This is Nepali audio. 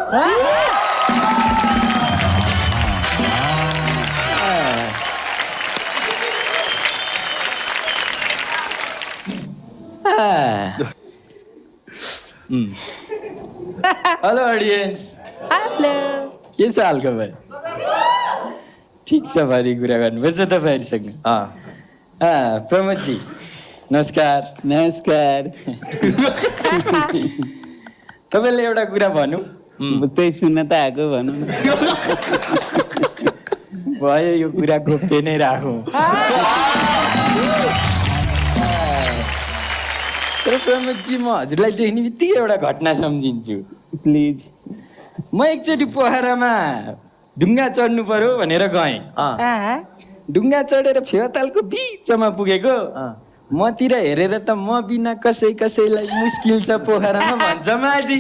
हेलो ऑडियन्स, के छ हालखबर? ठिक छ, भारी कुरा गर्नुपर्छ तपाईँहरूसँग। प्रमोदजी नमस्कार। नमस्कार। तपाईँले एउटा कुरा भनौँ। त्यही सुन्न त आएको भनौँ न। भयो, यो कुरा गोप्य नै राखौँ। तर प्रमोदजी, म हजुरलाई देख्ने बित्तिकै एउटा घटना सम्झिन्छु। प्लिज। म एकचोटि पोखरामा ढुङ्गा चढ्नु पर्यो भनेर गएँ। ढुङ्गा चढेर फेवातालको बिचमा पुगेको। मतिर हेरेर त म बिना कसैलाई मुस्किल छ पोखरामा भन्छ माझी।